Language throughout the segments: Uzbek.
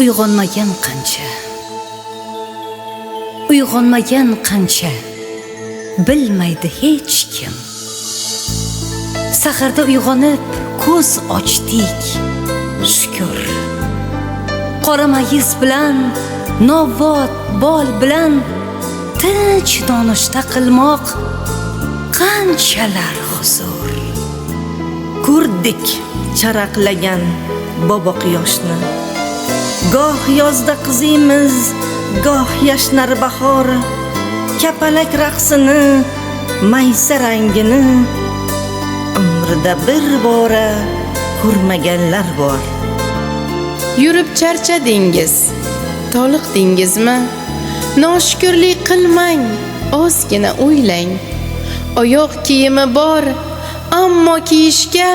Uyg'onmagan qancha, uyg'onmagan qancha, bilmaydi hech kim. Saharda uyg'onib ko'z ochdik, shukr. Qora mayiz bilan, novvot bol bilan tinch nonushta qilmoq qanchalar huzur. Ko'rdik charaqlagan bobo quyoshni. Goh yozda qizimiz, goh yashnar bahor. Kapalak raqsini, maysa rangini umrida bir bora ko'rmaganlar bor. Yurib charchadingiz, toliqdingizmi? Noshukrlik qilmang, ozgina o'ylang. Oyoq kiyimi bor, ammo kiyishga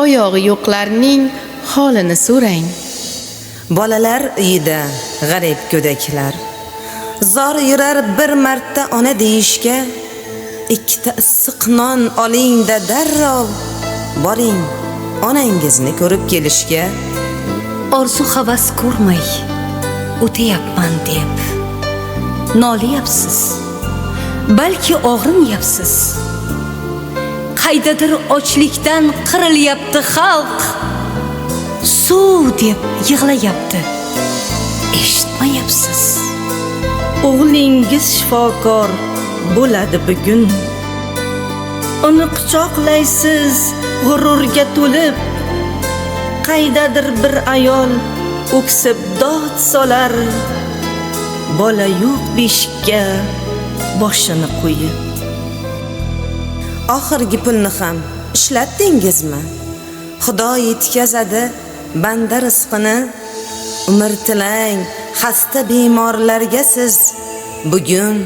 oyog'i yo'qlarning holini so'rang. Bolalar uyida g'arib go'daklar zor yurar bir marta ona deyishga. Ikkita issiq non oling-da darrov boring onangizni ko'rib kelishga. Orzu havas ko'rmay o'tayapman deb noliyapsiz, balki og'rinyapsiz. Qaydadir ochlikdan qirilyapti xalq, suv deb yig'layapti, eshitmayapsiz. O'g'lingiz shifokor bo'ladi bugun, uni quchoqlaysiz g'ururga to'lib. Qaydadir bir ayol o'ksib dod solar, bola yo'q beshikka boshini qo'yib. Oxirgi pulni ham ishlatdingizmi? Xudo yetkazadi banda rizqini. Umr tilang xasta bemorlarga siz, bugun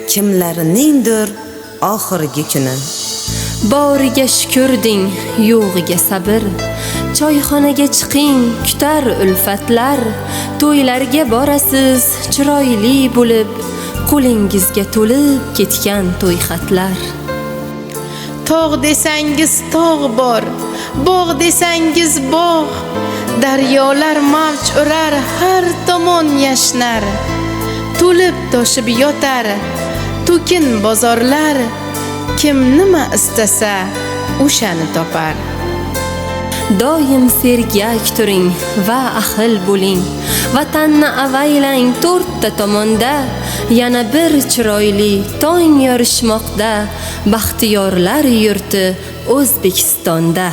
kimlarningdir oxirgi kuni. Boriga shukr ding, yo'g'iga sabr. Choyxonaga chiqing, kutar ulfatlar. To'ylarga borasiz chiroyli bo'lib, qo'lingizga to'lib ketgan to'yxatlar. Tog' desangiz tog' bor, bog' desangiz bog'. Daryolar mavj urar, har tomon yashnar. To'lib toshib yotar to'kin bozorlar. Kim nima istasa o'shani topar. Doim sergak turing va ahil bo'ling. Vatanni avaylang to'rtta tomonda. Yana bir chiroyli tong yorishmoqda baxtiyorlar yurti O'zbekistonda.